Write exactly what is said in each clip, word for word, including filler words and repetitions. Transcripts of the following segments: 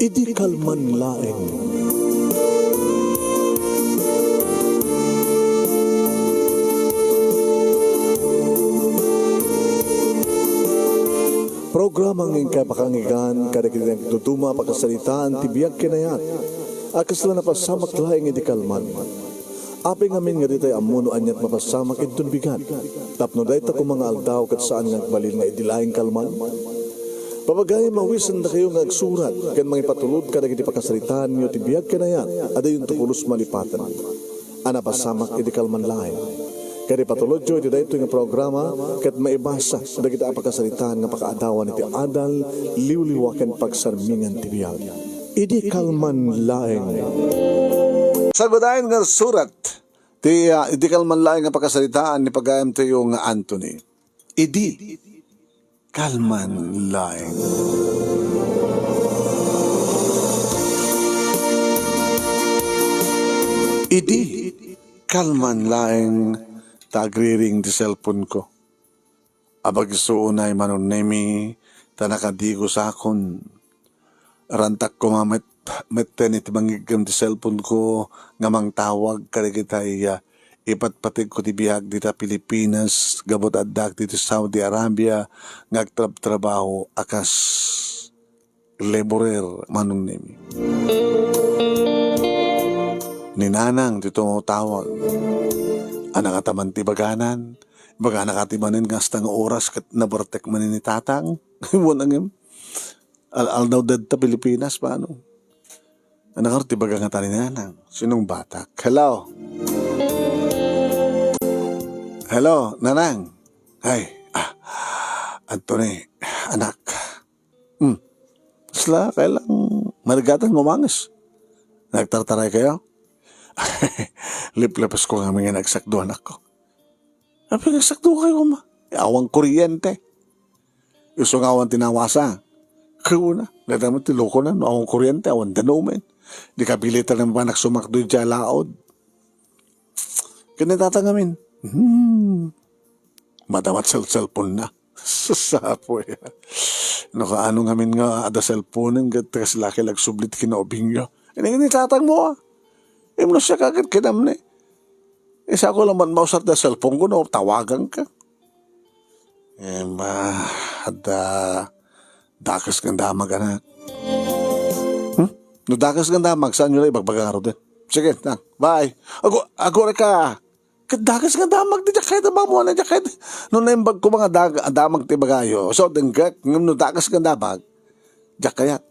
Idi kalman laeng. Programa nga inkay pakanggan kadagiti nagduduma a pakasaritaan ti biag ken ayat a kasla napasamak laeng idi kalman. Apay ngamin nga ditay ammo no aniat mapasamak inton bigat, tapno dayta koma nga aldaw ket saan nga agbalin nga idi laeng kalman? Papagayam, awisendakayo nga agsurat ken mangipatulod kadagiti pakasaritaanyo ti biag ken ayat a dayonto pulos malipaten a napasamak idi kalman laeng. Ket ipatulodyo iti daytoy nga programa ket maibasa dagiti a pakasaritaan nga pakaadawan iti adal, liwliwa ken pagsarmingan ti biag. Idi kalman laeng. Sagudaan nga surat ti, ah, idi kalman laeng nga pakasaritaan ni pagayamtayo nga Anthony. Idi kalman laeng. Idi kalman laeng ta agriring ti cellphone ko. Abagiso unay, Manong Nemi, ta nakadigosakon. Rantak koma met, metten iti mangngegngem ti cellphone ko nga mangtawag kadagitay, ah, ipatpategko ti biag dita Pilipinas gapu ta addak ditoy Saudi Arabia nga agtrabtrabaho a kas laborer, Manong Nemi. Ni Nanang ti tumawtawag. Anak, ataman ti ibaganan. Ibagana kadi manen nga asta nga oras ket nabertek manen ni Tatang. Wen, ngem. Al-, aldaw dayta Pilipinas, Manong. Anak, ngarud ti ibaga nga ta ni Nanang. Sinong batak? Hello? Hello, Nanang. Ay, ah, Anthony, anak. Hmm. Kasla, kailang marigatan nga umangis. Nagtartaray kayo? Liplipes ko nga amin nga nagsakdo, anakko. Apay nga nagsakdo kayo, ma? Eh, awan kuryente. Isu nga awan tinawasa. Kayo na. Dada mo ti loko na, no awan kuryente, awan danumen. Di kabilitan ng panak sumakdo dyan laod. Kani Tatang ngamin. Hmm. Madama ti cellphone na. Sasapo ya. No, kaano ngamin nga adda cellphone, ket kasla kay agsubli ti kinaubingyo. Ini, ini Tatang mo, ah. Imno siya kaket kinam ni. Isako laman mausar da cellphone ko, no, tawagan ka. Eh, ba, adda dakes nga damag, anak. Hmm? No dakes nga damag, saan nyo lang ibagbaga nga rod, eh? Sige, na, bye. Ago, ago ka. Ket dakes nga damag, di diak kayat a mamuan, diak kayat. No naimbag ko mga dag-, damag ti ibagayo, so, denggek, ngem no dakes nga damag, diak kayat.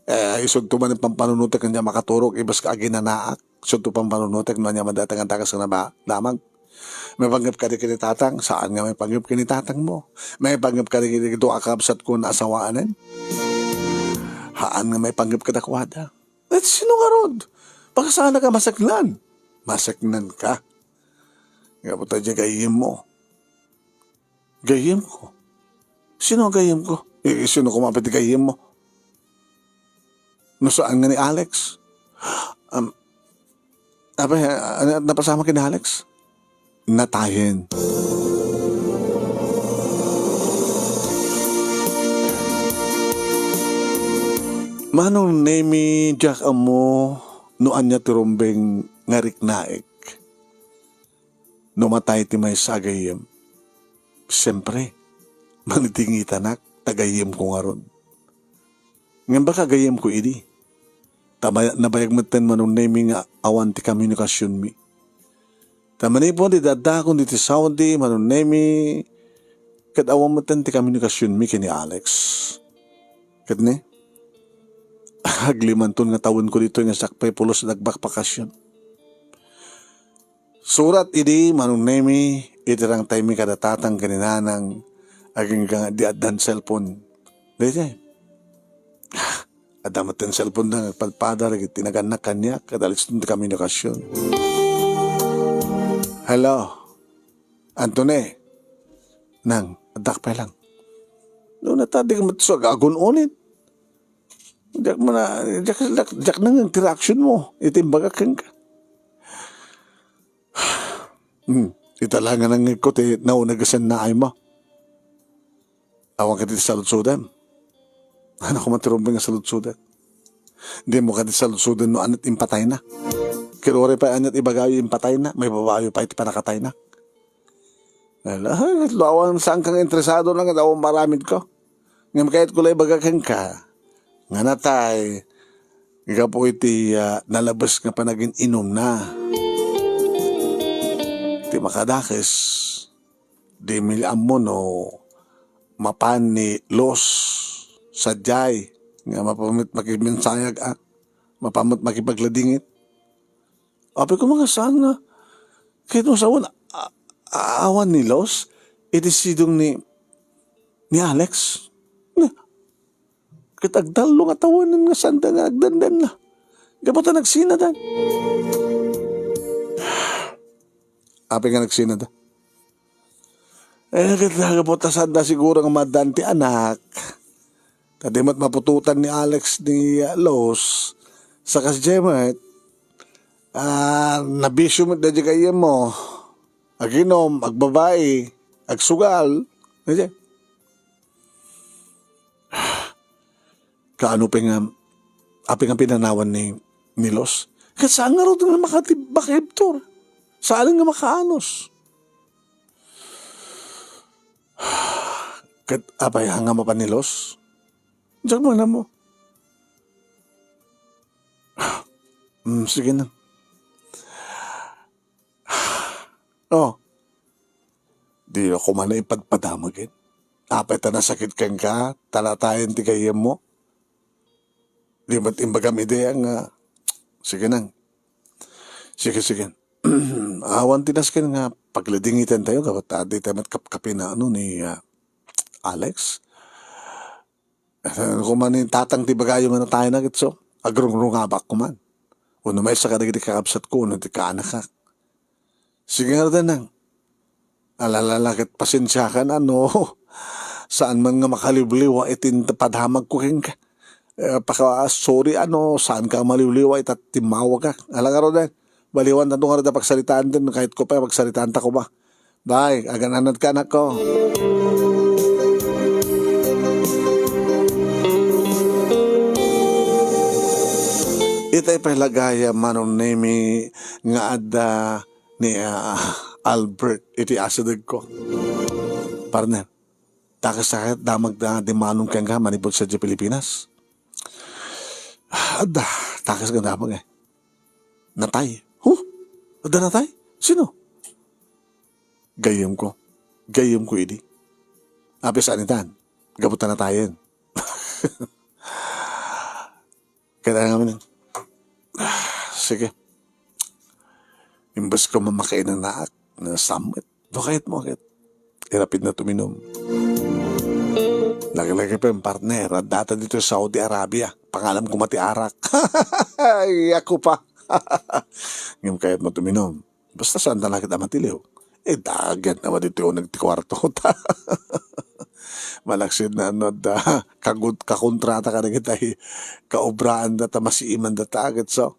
Eh, isudto man ti pampanunotek, ania makaturog, ibes ka aginanaak. Isudto pampanunotek, no ania man dayta nga dakes nga naba-, damag. Maipanggep kadi ken ni Tatang, saan nga maipanggep ken ni Tatang mo. Maipanggep kadi ken ni dua a kabsat ko nga asawaanen. Haan nga maipanggep kadakuada. Et sino ngarud? Baka saan ka maseknan. Maseknan ka. Nga po tayo gayyem mo. Gayyem ko? Sino a gayyem ko? Eh, sino koma pay ti gayyem mo? No saan nga ni Alex? Um, apay, ah, napasamak ken ni Alex? Natayen. Manong Nemi, diak ammo no ania ti rumbeng nga riknaek. No matay ti maysa a gayyem, siempre, mangidingitanak ta gayyemko ngarud. Ngem baka gayyemko idi. Ta bay-, nabayag metten Manong Nemi nga awan ti komunikasionmi. Ta manipud ti daddakon ditoy Saudi, Manong Nemi, ket awan metten ti komunikasionmi ken ni Alex. Ket ni, aglimanton nga tawenko ditoy nga siak pay pulos nga agbakbakasyon. Surat idi, Manong Nemi, iti rangtaymi kada Tatang ken ni Nanang, agingga di addan cellphone. Daydiay. Adda met ti cellphone da nga agpadpada dagiti nagannak kaniak, ket aliston ti komunikasion. Hello, Anthony. Nang, addak pay lang. No, nata, di ka met so agun-unin. Diak mana, diak, diak, diak nangngeg ti reaction mo iti imbagak kenka. Hmm, ita la nga nangngegko ti nauneg a sennaaymo. Awan kadi ti saludsodem. Ania koma ti rumbeng nga saludsodek? Dimo kadi saludsoden no ania't impatayna. Ket uray pay ania't ibagayo impatayna, maibabayo pay ti pannakatayna. Ala, ket no awan saan kang interesado na ket awan maaramidko. Ngem kayatko la ibaga kenka nga natay gapu iti, ah, nalabes nga panagin-inumna. Ti makadakes, di mi ammo no mapan ni Los sadiay nga mapan met makimensayag, ah, mapan met makipagladingit. Apay ko nga saan nga, ket no sawen, a-, a-, awan ni Los, iti sidong ni, ni Alex. Na, ket agtallo nga tawenan nga sanda nga agdandanna. Gapu ta nagsinadan. Apay nga nagsinada? Eh, ket gapu ta sanda siguro nga maaddaan ti anak. Ta di met maputotan ni Alex ni, ah, Los. Sa kasdiay met, ah, nabisyo met daydiay gayyemmo. Aginum, agbabai, agsugal. Daydiay. Kaano pay nga, apay nga pinanawan ni, ni Los? Ket saan ngarud nga makati-, makaibtur? Saan nga makaanus? Ket apay nga mapan ni Los? Diak man ammo. Hmm, sige na. Oh. Di ako man ipadpadamagen. Apay ta nasakit kenka, ta natayen ti gayyemmo. Di met imbagam idi nga, sige nang. Sige, sige. Awan ti nasken nga pagladingiten tayo, gapu ta di tayo met kapkapin ano ni, ah, Alex. Koma ni tatang ti bagayo nga natayna, ket so, agrungrungabak koman. Wenno maysa kadagiti kakabsatko, wenno ti kaanakak. Sige nga, Danang. Alalala, ket pasensiakan, ano. Saan man nga makaliwliwa iti padamagko kenka. Eh, paka-, sorry, ano, saan ka maliwliwa ita timmawagak. Ala nga, Rodan. Baliwan, adu nga, Rodan, pagsaritaan din, kahit ko pa, pagsaritaan ta ko ba. Bye, agan-anad ka, anak ko. Itay pay lagaya, Manong Nemi, nga adda ni, ah, Albert iti asidegko. Partner, dakes a ket damagda di manong kenka manipud sadiay Pilipinas. Adda, dakes nga damag, eh. Natay. Huh? Adda natay? Sino? Gayyemko. Gayyemko idi. Apay saan itan? Gapu ta natayen. Kaya nga, ah, sige. Imbes ko mamakain na naak, nasamit. Do kayat mo, kayat. Irapid na tuminom. Lagi-lagi pa yung partner, adda ta dito sa Saudi Arabia. Pangalam ko mati arak. Ay, ako pa. Ngem kayat mo tuminom. Basta saan ta nakita matiliw. Eh, dagan naman dito yung nagtikuarto ta. Malaksid na ano da, kagud-, kakontrata ka na kita, eh. Kaubraan da ta, masiiman da ta, agad so.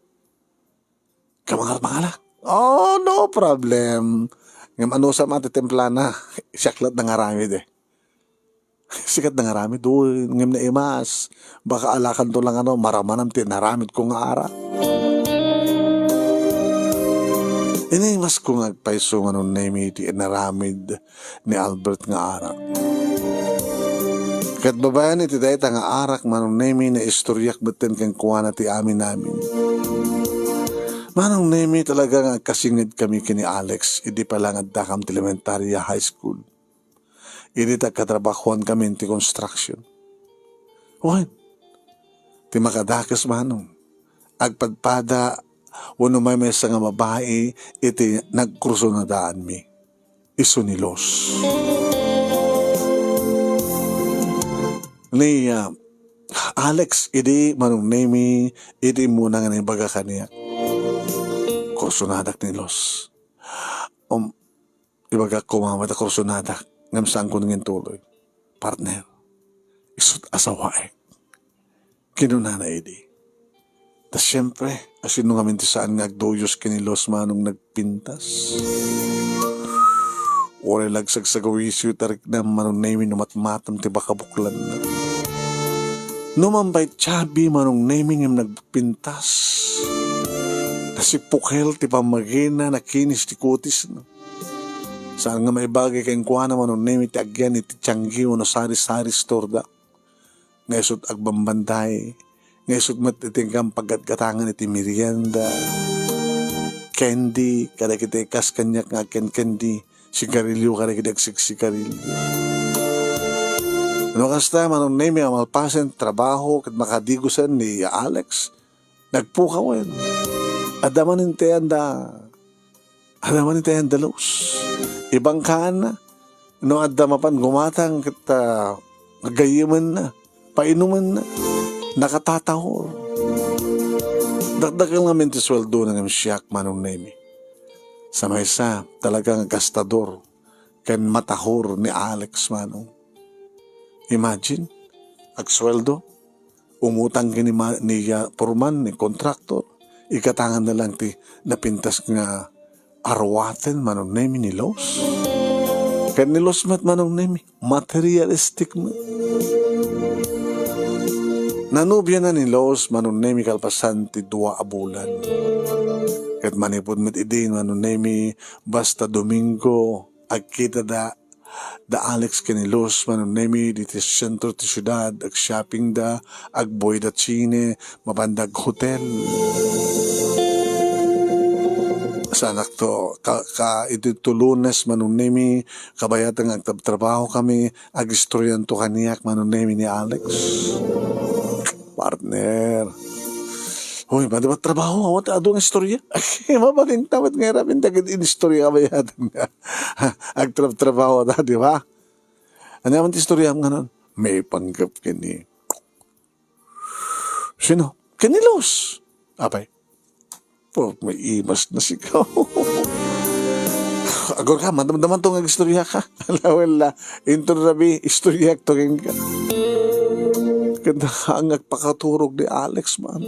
Kamangal-mangalak. Oh, no problem. Ngem ano sa mati templana? Siaklat na nga ramid, eh. Sikat na nga ramid, uy, ngem naimas. Baka alakan to lang ano, maramanam ti naramid ko nga arak. Inimas ko nga agpayso nga no Nemi ti inaramid ni Albert nga arak. Ket babaen iti dayta nga arak, Manong Nemi, naistoryak metten kenkuana ti amin-amin. Manong Nemi, talaga nga agkasinged kami ken ni Alex idi pa lang addakam ti elementarya, high school. Idi ta agkatrabahoan kami iti construction. Wen, ti makadakes, Manong, agpadpada wenno maymaysa nga babai iti nagkursunadaanmi. Isu ni Los. Ni, ah, Alex idi, Manong Nemi, idi immuna nga naibaga kaniak. Kursunadak ni Los. Um, Ibagak koma met a kursunadak, ngem saanko nga intuloy. Partner, isu't asawaek. Kinunana idi. Ta siempre, asino ngamin ti saan nga agduyos ken ni Los Manong nagpintas? Uray la agsagsagawisyo ti riknam, Manong Nemi, no matmatam ti bakabuklanna. No man pay chabi, Manong Nemi, ngem nagpintas. Nasipukel ti pammagina, nakinis ti kutisna. Saan nga maibagi kenkuana, Manong Nemi, ti agian iti tianggi wenno sari-sari store da. Nga isut' agbambanday. Nga isut' met iti inkan paggatgatangan iti merienda. Candy, kadagiti kas kaniak nga agken-candy. Sigarilyo, kadagiti agsigsigarilyo. No kasta, Manong Nemi, a malpasen trabaho ket makadigosen ni Alex, nagpukawen. Adda man intayanda, adda man intayanda Luz. Ibangkaanna. No adda mapan gumatang ket, ah, gagayyemenna, painumenna, nakatatahor. Dakdakkel ngamin ti sueldona ngem siak, Manong Nemi. Sa maysa, talaga nga gastador ken matahor ni Alex, Manong. Imagine, agsueldo, umutang ken ni ma-, ni, ah, foreman, ni contractor, igatangan na lang ti napintas nga aruaten, Manong Nemi, ni Luz. Ken ni Luz met, Manong Nemi, materialistic met. Nanobia na ni Luz, Manong Nemi, kalpasan ti dua a bulan. Ket manipud met idi, Manong Nemi, basta Domingo, agkita da da Alex ken ni Luz, Manong Nemi, diti sentro ti siudad, agshopping da, agbuy da cine, mapan da aghotel. Saanakto, ka, ka, iti to Lunes, Manong Nemi, kabayatan nga agtrabtrabaho kami, agistorianto kaniak, Manong Nemi, ni Alex. Partner. Hoy, madi ba trabaho? Awan ti adu nga istorya. Mabalinta met nga iramin dagiti inistorya kabayatan nga. Agtrabtrabaho ta, di ba? Ania man ti istorya nga nun? Maipanggep ken ni, sino? Ken ni Luz. Apay. Oh, maimas na sika. Agurka, madamdaman to nga agistoryaka. Ala, wala. Inton rabii, istoryak to kenka. Ket nga agpakaturog ni Alex man.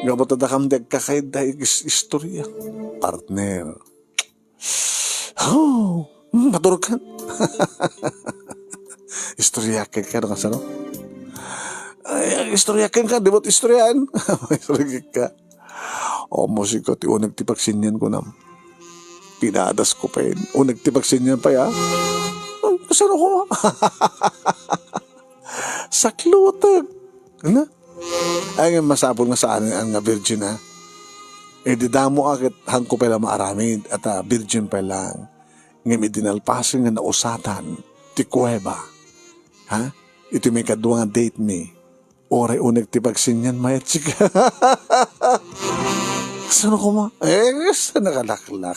Nga ba't adda kam di agkakaida is-, istorya? Partner. Oh, hmm, maturog ka. Istoryak kenka, no, kasano? Ay, istoryak kenka, di mo't istoryan. Istoryak kenka. Ammom, sika ti uneg ti pagsenian, kunam. Pinadasko pay. Uneg ti pagsenian pay, a? Hmm, kasano koma? Saklutek. Ano? Ay, nga masapul nga saan nga virgin, a? Idi damo a ket haanko pay la maaramid, at, a, virgin pay lang. Ngem idi nalpasen nga nausatan ti kuweba, ha? Iti maikadua nga date mi, uray uneg ti pagsenian, mayat sika. Sano koma? Eh, saan nakalaklak?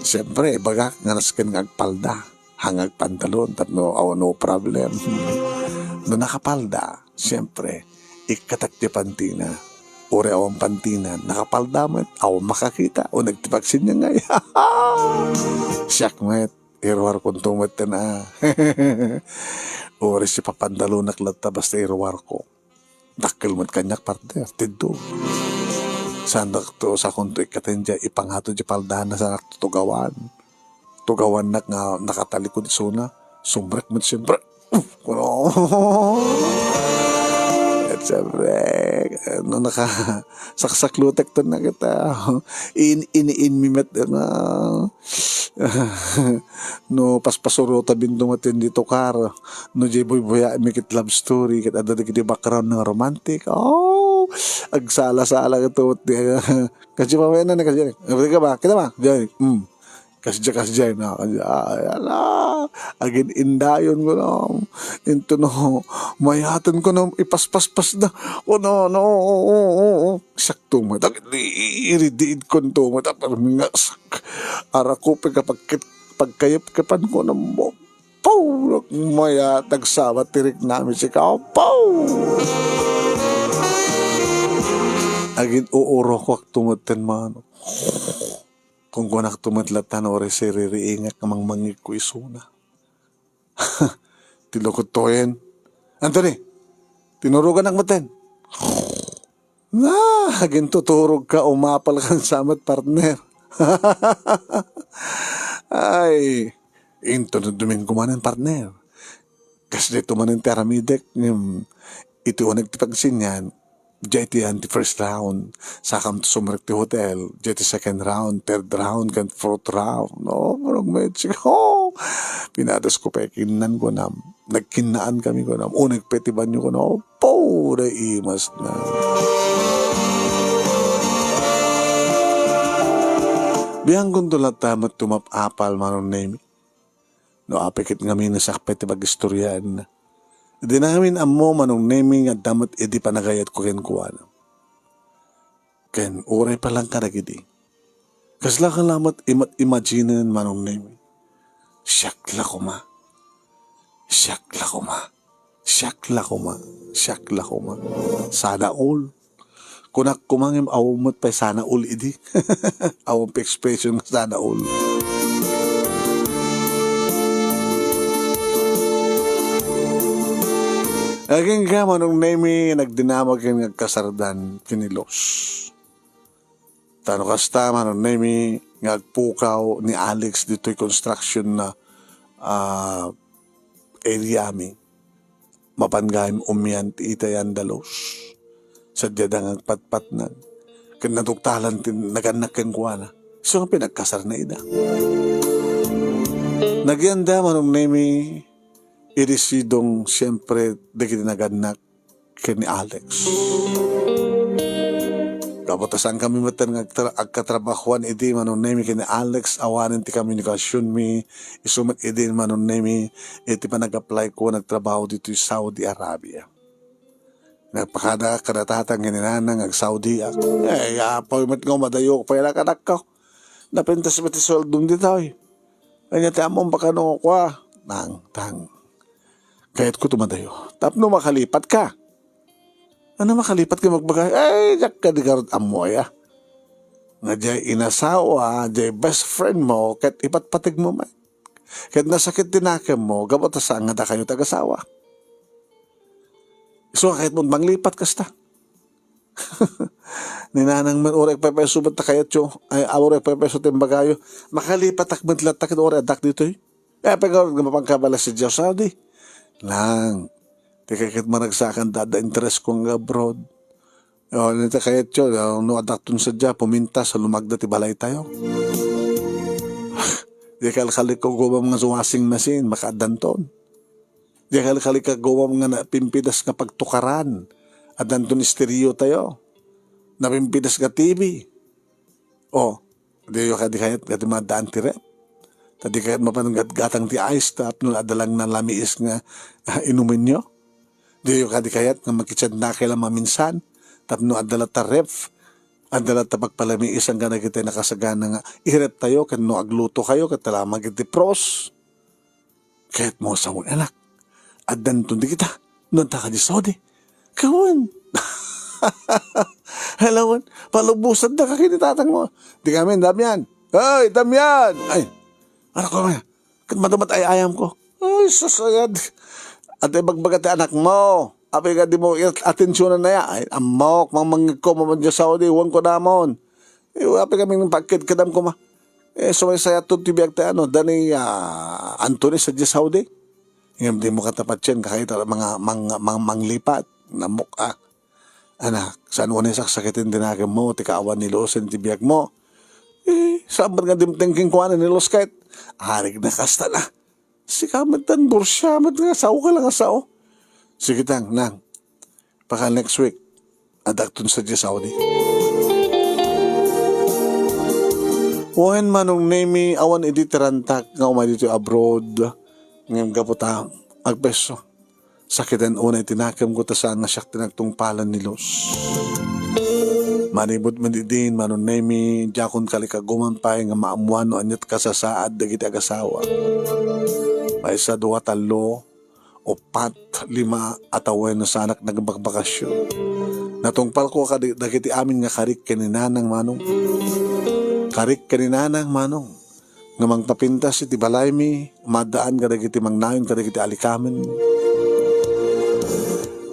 Siyempre, ibagak nga nasken nga agpalda. Hangag pantalon tapno awan no problem. No nakapalda, siyempre, ikkatak ti pantina. Uray awan pantina, nakapalda met, awan makakita, uneg ti pagsenian ngay. Siak met, iruarkonto met ten a. Uray sipapantalonak latta basta iruarko. Dakkel met kaniak, partner, ti iddog. Saandak to, sakonto ikkaten diay, ipangato diay paldana, saanak to tugawan. Tugawannak nga nakatalikod isuna. Sumrek met siyempre. Uf, kuno. Et siyempre, no nakasaksaklutek to na kita. In, in, in mi met nga. No, paspasurotamin to met iti tukar. No, diay buybuyaem ket love story, ket adda dagiti background nga romantic. Oh, agsala-sala ket met diay, kasi mamaya na, kasi, "Abri ka ba? Kita ba?" Diay, mm. Kasdiay, kasdiay na, kasdiay. Ay, ala, agin-indayon ko na. Into no, mayaten ko na, ipaspaspas na. O, no, no, oo, oo, oo. Sakto mo, agin-, i-, iridiid ko nito mo, tapos nga, sak-, arako, pagkapagkit-, pagkayap-kapan ko na mo. Pow! Mayat, agsabat ti riknami, sika, pow! Agin-uurokak to met ten manok. Kunkunakto met latta no uray siririingak nga mangmangngegko isuna. Ti lukot toyen. Anthony, tinuroganak met ten. Ah, agintuturogka, umapalkan sa met, partner. Ay, into no Domingo manen, partner. Kas dayto manen ti aramidek, ngem iti uneg ti pagsenian, diay ti yan ti first round. Sakam to sumrek ti hotel, diay ti second round, third round, ken fourth round. No, murag medyo, oh, pinadasko pay kinnan, kunam. Nagkinnaan kami, kunam. Uneg pay ti banyo, kunam. Apo, naimas na. Biangkonto latta met tumap-apal, Manong Nemi. No apay ket ngamin nga sakbay ti pag-istoryaenna. Idi ngamin ammo, Manong Nemi, nga adda met idi panagayatko kenkuana. Ken uray pay lang kadagidi. Kasla ka lamet imat-imaginen, Manong Nemi. Siak la koma. Siak la koma. Siak la koma. Siak la koma. Sana all. Kunak koma ngem awan met pay sana all idi. Awan pay expression nga sana all. Agingga, Manong Nemi, nagdinamag ken nagkasardan ken ni Los. Ta no kasta, Manong Nemi, nga agpukaw ni Alex ditoy construction na, ah, area mi. Mapan gayam umian ti itayan da Los. Sadiay da nga agpatpatnag. Ket natugtalan ti nagannak kenkuana. Isu nga pinagkasarna ida. Nagyan da, Manong Nemi, idi sidong, siempre, dagiti nagannak ken ni Alex. Gapu ta saan kami metten nga agtra-, agkatrabahoan idi, Manong Nemi, ken ni Alex, awanen ti komunikasionmi, isu met idi, Manong Nemi, iti panag-apply ko, nagtrabaho ditoy Saudi Arabia. Nagpakada kada tatang ken ni nanang nga ag-Saudi ak. Ay, apoy met nga umadayok pay la kadakko. Napintas met ti sueldom ditoy. Ania ti ammom pakano kua? Nang, tang. Kayatko tumadayo. Tapno makalipat ka. Ano makalipat ka magbaga? Ay, diak kadi garud ammo aya. Nga diay inasawa, diay best friend mo, ket ipatpateg mo met. Ket nasakit ti nakem mo, gapu ta saan nga dakayo ti agasawa. Isu nga kayat mo manglipat kasta. Ni nanang met, uray agpaypayso met ta kayatyo, ay, uray agpaypayso ti imbagayo. Makalipatak met latta ket uray addak ditoy. Kaya pay nga mapan ka bala sadiay Saudi. Lang, ti kay ket maragsakan da, adda interes ko nga abroad. O, ania ti kayatyo, no, addakton sadiay, pumintas, lumagda ti balaytayo. Di kalkaliko gumam nga washing machine, makaaddanton. Di kalkaliko gumam nga napimpidas nga pagtukaran, addanton estereotayo. Napimpidas nga T V. O, diyo kadi kayat nga ti maaddaan ti ref. Ta di kayat mapan gatgatang ti ice tapno adda lang nalamiis nga, ah, inumenyo. Diyo kadi kayat nga makitiadnakay la maminsan tapno adda latta ref, adda latta pagpalamiisan kadagiti nakasagana nga ireftayo ken no aglutokayo ket ta lamang iti frost. Kayat mo sawen, anak? Addanton dagita no adda ka di Saudi. Kawen. Halawan, palubosan da ka ken ni tatang mo. Di kami, Damian. Ay, Damian! Ay, anak ko nga. Ket madama ti ay-ayam ko. Ay, sus, ayad. Ati bagbaga ti anak mo. Apay nga di mo atensionan na ya. Ay, ammok, mangmangngeg ko, mamad Saudi, wen ko damon. Eh, apay kami ng pagkidkidam ko ma. Eh, sumaysayat to ti biag ti ano, Dani, ah, Anthony sa Saudi. Ngem di mo katapatien, kakayta mga, mga, mga manglipat. Namok, ah. Anak, saan unay saksakiten ti nakem mo, ti kaawan ni Los iti biag mo? Eh, saan met nga dimteng kenkuana ni Los ket? Arig na kasta na. Sika met tan bursia met nga sao ka lang nga sao. Sige tang, nang. Paka next week, addakton sa Saudi. Wen, Manong Nemi, awan idi ti rantak nga umay ditoy abroad. Ngem gapu ta, agpeso. Sakiten unay ti nakem ko ta saan nga siak ti nagtungpalan ni Los. Manibud met idin, Manong Nemi, diakon kalikaguman pay nga maammuan no aniat kasasaad dagiti agasawa. Maysa, dua, tallo, upat, lima a tawen no saanak nagbakbakasyon. Natungpalko kadi-, dagiti amin nga karik ken ni Nanang Manong. Karik ken ni Nanang Manong nga mangpapintas iti balaymi, maaddaan kadagiti mangnayon kadagiti alikamen.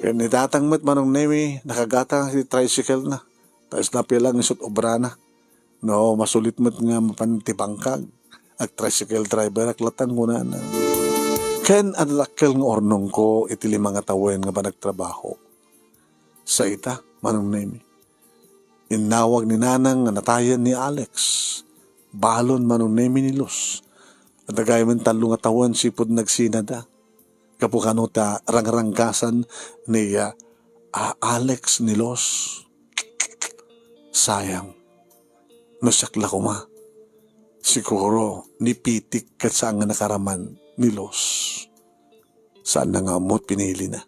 Ken ni Tatang met, Manong Nemi, nakagatang iti tricycle na. Ta isna pay lang isut' obrana. No, masulit met nga mapan ti bangkag. Ag-tricycle driver ak latta, kunana. Ken adda dakkel nga urnongko iti lima nga tawen nga panagtrabaho. Sa ita, Manong Nemi. Innawag ni Nanang nga natayen ni Alex. Balon Manong Nemi ni Luz. Adda gayam tallo nga tawen sipud nagsinada. Gapu kano ta rangranggasan ni, ah, ah, Alex ni Luz. Sayang. No siak la koma, siguro ni Pitik ket saan nga nakaraman ni Luz. Saan na nga ammo pinili na.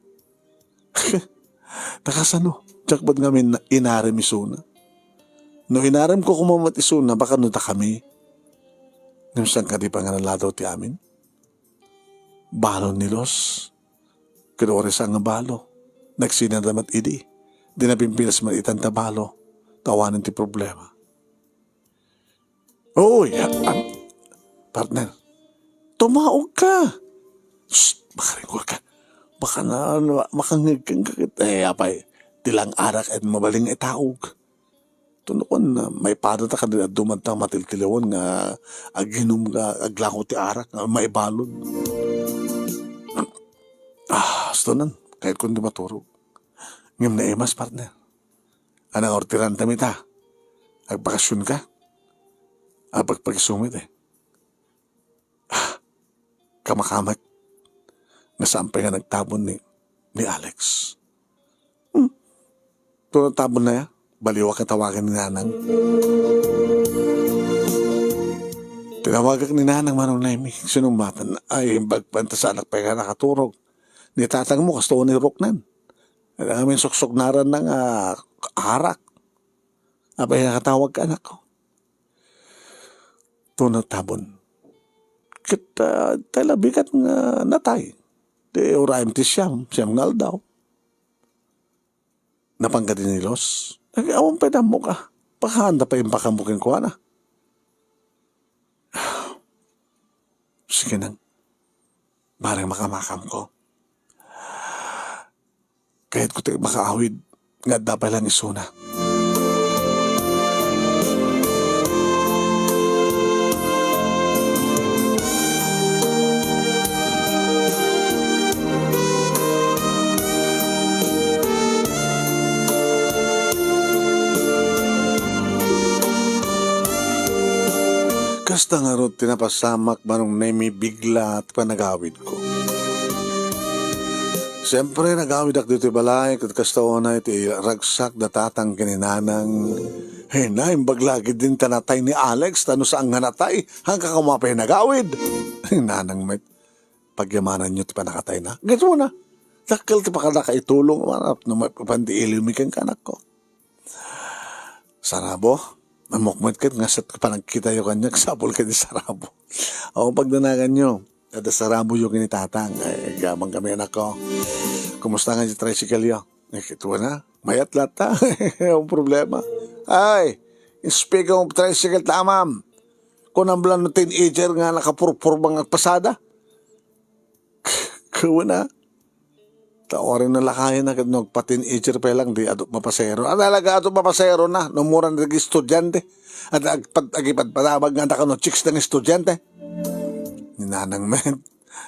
Ta kasano? Diak met ngamin inarem isuna. No inaremko koma met isuna, baka no dakami. Ngem saan kadi pangnaladaw ti amin? Balon ni Luz. Ket uray saan nga balo. Nagsinada met idi. Di napimpinas met itan ta balo. Ta awanen ti problema. Oy, a-, am-, partner, tumaog ka. Shh, makaringol ka. Baka na, na, makangngegkan ka ket, eh, apay, ti lang arak et mabalin nga itaog. Tuno kon, ah, maipada ta kadi adu man ta matiltiliwen nga aginom nga aglako ti arak nga maibalon. Ah, astonan, kayat kon di maturog. Ngem naimas, partner. Anang ortiran ta mita? Agbakasyon ka? Apagpagisumit eh. Ah, kamakamek. Nga saan pay nga nagtabon ni, ni Alex. Hmm. Tuno tabon na ya. Baliwak nga tawagan ni Nanang. Tinawagak ni Nanang Manong Nemi. Sinumbatan, ay, imbag pa ta saanak pay nga nakaturog. Ni tatang mo, kasto ni Ruknan. Amin suksuknaran na nga arak. Apay nakatawag ka, anak ko. Tuno tabon. Ket, ah, tay labikat nga natay. Di urayem ti siam, siam nga aldaw. Napan kadi ni Luz? Ay, awan pay dammo ka. Baka anda pay imbakam mo kenkuana. Sige nang. Bareng makamakam ko. Kayat ko ti makaawid nga adda pay lang isuna. Kasta ngarud ti napasamak, Manong Nemi, bigla ti panagawidko. Siempre, nagawidak ditoy balay, ket kasta unay ti ragsak da tatang ken ni Nanang. Hey, naimbag lagi din ta natay ni Alex, ta no saan nga natay, hangka koma pay nagawid. Ni Nanang met, pagyamananyo ti panakatayna. Gayam na. Dakkel ti pakada kaitulong, manap, no maipapan ti iliwmi kenka, anakko. Sarabo, ammok met ket nga saan ti panagkitayo kaniak, sapul ket di sarabo. O, pagdanaganyo, adda saraboyo ken ni tatang. Ay, agyaman kami, anakko. Kumusta nga ti tricycle-yo? Ay, ket wana, mayat latta. Ang problema. Ay, speaking of tricycle, tamam. Kunam lang no teenager nga nakapurpurba nga agpasada. Kuna. Ta uray nalakayan na ket no agpa-teenager pay lang, di adu mapasero. Ah, talaga adu mapasero na, no umura na dagiti estudiante. At agpad-, agipadpadabag nga adda kano chicks dagiti estudiante. Ni Nanang met,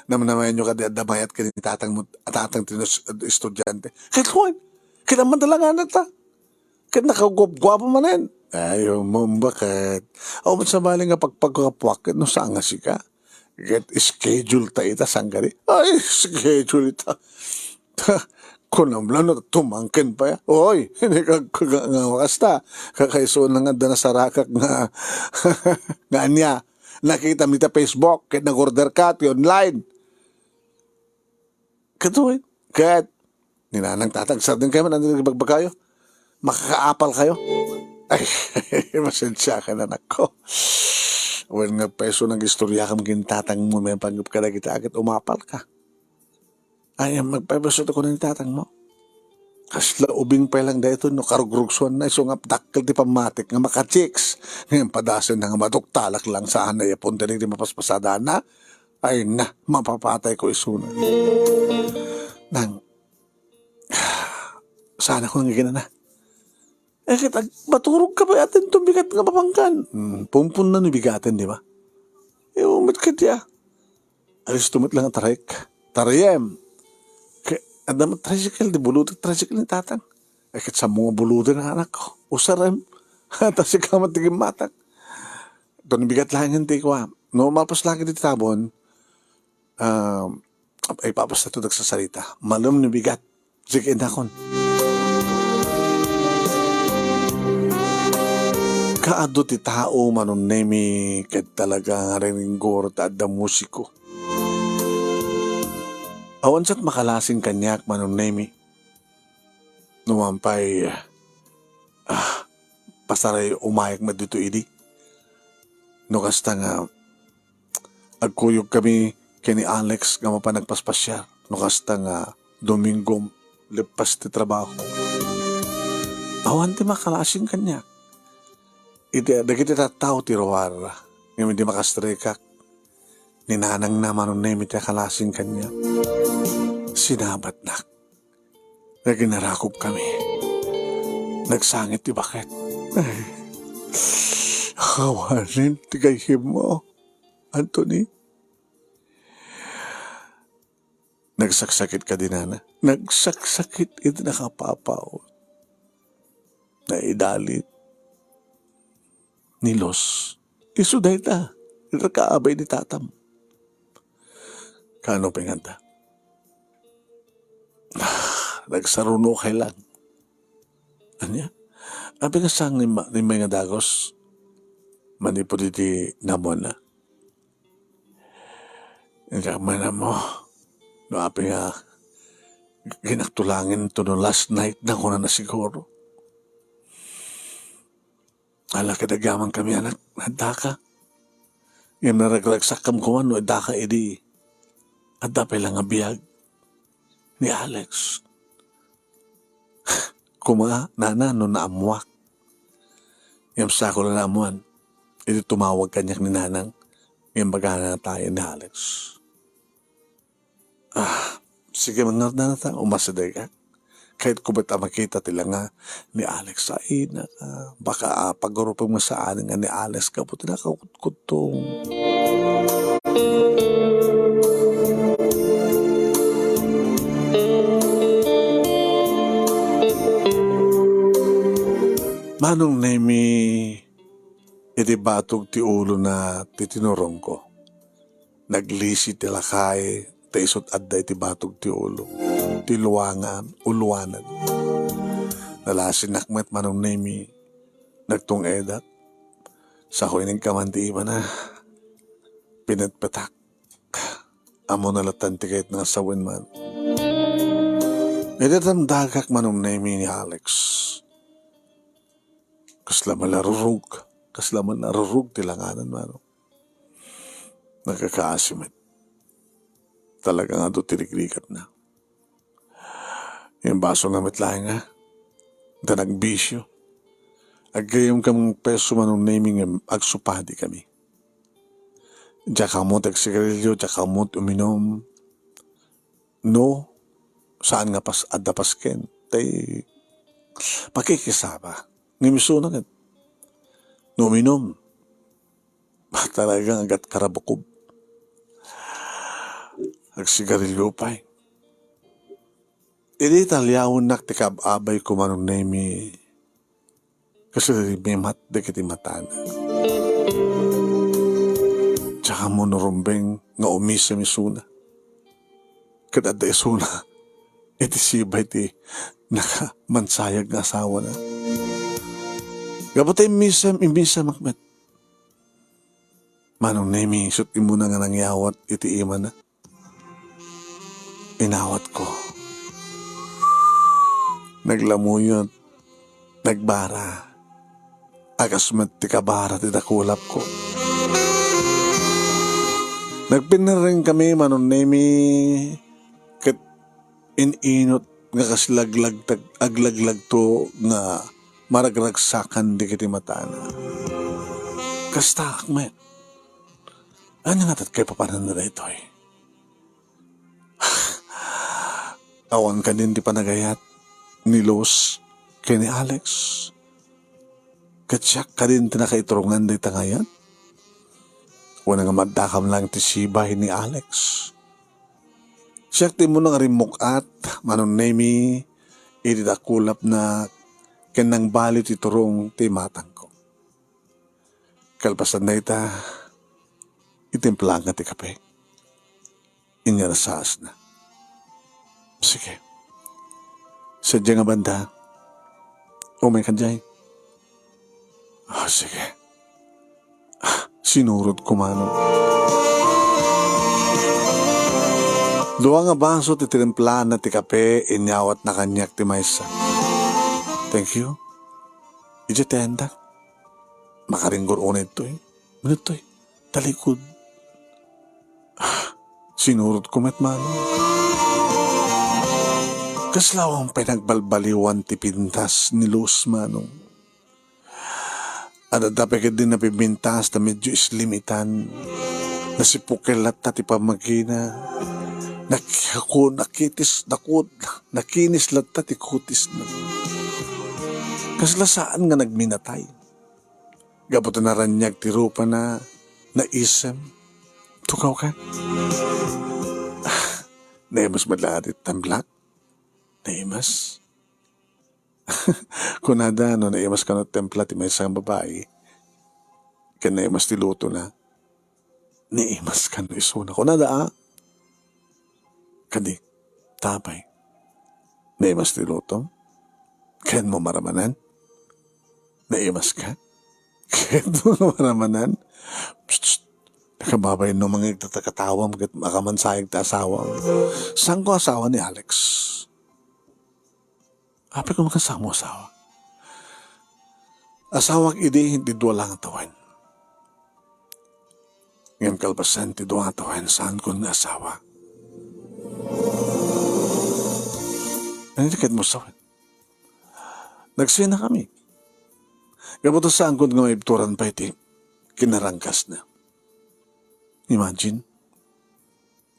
namnamaenyo kadi adda mayat ken ni tatang mo, tatang ti no es-, estudiante. Ket wen, kinamadalangan ta. Ket nakaguapguapo manen. Ay, umumba ket. Awan sabali nga pagpagkapuak ket no saan nga sika. Ket schedule ta ita, saan kadi? Ay, schedule ita. Kunam lang no tumangken pay. Oy, hindi ka, ka, nga wakas ta. Kakaisuna nga adda nasarakak nga, nga ania. Nakitam ita Facebook, ket nag-order ka, ti online. Ket, ket, ni Nanang, tatang, sardin kayo man, ano yung ibagbagayo? Makakaapal kayo? Ay, pasensya ka na, anak ko. Wen nga peso nag-istorya ka maging tatang mo, may panggap ka lagi ta, agad umapal ka. Ay, magpapeso ta ko ni tatang mo. Kasla ubing pa lang dayto, no, karugrugsuan na, isu nga dakkel ti pammatik nga maka-chicks. Ngayon, padasen na nga maduktalak lang saan na yapon, dali di mapaspasadan na. Ay na, mapapatay ko isuna. Nang, saan ako nang iginana? Eh, kita, maturog ka ba atin itong bigat nga mapangkan? Hmm, pumpun na ni bigatin, di ba? Eh, umit ka diya. Alisto met lang a tarayek. Tarayem! Ke-, adda met tricycle, di bulutek tricycle ni tatang. Ay, ket sammo nga buluden, anakko. Usarem. Ta sika met ti gimmatang. Ito ni bigat laengen ti kua. No, malpas laeng iti tabon, ah, ay, papas na ito nagsasarita. Malem ni bigat. Sige, innakon. Kaadu ti tao, Manong Nemi, ket talaga nga rinringgor ta adda musiko. Awan siak makalasing kaniak, Manong Nemi. No man pay, ah, pasaray umayek met dito idi. No kasta nga, agkuyog kami ken ni Alex nga mapan nagpaspasiar. No kasta nga Domingo, leppas ti trabaho. Awan ti makalasing kaniak. Iti, dagiti tattao ti ruar, ngem idi makastrekak, ni nanangna, Manong Nemi, ti akalasing kaniak. Sinabatnak. Naginarakop kami. Nagsangit ti baket. Ay. Awanen ti gayyemmo, Anthony. Nagsaksakit kadi, nana? Nagsaksakit iti nakapapaw. Naidalit. Ni Los. Isu dayta. Iti kaabay ni tatam. Kaano pay ngata? Nagsarunokay lang. Ania? Apay nga saan ni ma-, ni may nga dagos? Manipud iti namuanna. Iti man mo. No apay nga ginaktulangen to no last night na, kunana siguro. Ala, ket agyaman kami, anak, addaka. Ngem naragragsakkami koma no addaka idi adda pay la nga biag ni Alex. Koma, nana, no naammuak. Ngem sako la naammuan. Idi tumawag kaniak ni nanang, ngem bagana tayo ni Alex. Ah, sige, mangngardana ta, umasidegak. Kayatko met a makita ti langa ni Alex. Ay, naka, baka, ah, pagurupem nga saan nga ni Alex gapu ti nakakutkuttong. Manong Nemi, iti batog ti ulona ti tinurongko. Naglisi ti lakay, ta isut' adda iti batog ti ulo, ti luangan, uluanan. Nalasinak met, Manong Nemi, nagtung-edak. Sako inigkaman ti imana. Pinetpetak. Ammona latta ti kayatna nga sawen, man. Iti damdagak, Manong Nemi, ni Alex. Kasla man la rurug, kasla man la rurug ti langanan, Manong. Nagkakaasi met. Talaga nga adu ti rigrigatna. Ngem basol nga met laeng nga, ta nagbisio. Aggayem kami nga peso, Manong Nemi, ngem agsupadikami. Diak ammo ti agsigarilio, diak ammo ti uminum. No, saan nga pas-, adda pasken. Tay, pakikisaba. Ngem isuna ket, no uminum, talaga nga agkakarabukkob. Agsigarilio pay. Idi talyawennak ti kaab-abayko, Manong Nemi, kasla rimmimat dagiti matana. Diak ammo no rumbeng nga umisem isuna. Ket adda isuna iti sibay ti nakamansayag nga asawana. Gapu ta immisem, immisemak met. Manong Nemi, isut' immuna nga nangyawat iti imana. Inawatko. Naglamuyot. Nagbara. A kas met ti kabara ti dakulapko. Nagpinerreng kami, Manong Nemi, ket in-inut nga kas laglagtag-, aglaglagto nga maragragsakan dagiti matana. Kastaak met. Ania ngata ti kaipapananna daytoy? Awan kadin ti panagayat ni Luz ken ni Alex? Ket siak kadin ti nakaiturongan dayta nga ayat? Apo na nga maddakam lang ti sibay ni Alex. Siak ti immuna nga rimmuk-at, Manong Nemi, iti dakulapna ken nangbaliw ti turong ti imatangko. Kalpasan dayta, itimplaanka ti kape. Inya nasaasna. Sige. Sadiay nga banda, umay ka diay. Ah, sige. Ah, sinurotko manen. Dua nga baso ti tinimplaanna ti kape, inyawatna kaniak ti maysa. Thank you. Idiay ti ayandak. Makaringgor unay ditoy. Mano ditoy? Talikod. Ah, sinurotko met manen. Kasla awan pay nagbalbaliwan ti pintas ni Luz, Manong. Adda pay ketdi napipintas ta medyo slim itan. Nasipukel latta ti pammagina. Nakiako-, nakitis, nakut-, nakinis latta ti kutisna. Kasla saan nga nagminatay. Gapu ta naraniag ti rupana, naisem. Tugawkan. Naimas met la ti templak? Naimas? Kunada no naimas kano ti templa ti maysa nga babai, ken naimas ti lutona, naimas kano isuna. Kunada, a? Kadi, ta apay? Naimas ti lutom? Ken mo maramanan? Naimas ka? Ken mo maramanan? Psst, psst. Nakababay no mangeg ta katawam ket makamansayeg ta asawam. Saan ko asawa ni Alex? Apay ko makasamo asawa? Asawak idi ti dua lang a tawen. Ngem kalpasan ti dua nga tawen, saankon nga asawa. Ano ti ket mo sawen? Nagsina kami. Gapu ta saankon nga maibturan pay ti kinaranggasna. Imagine,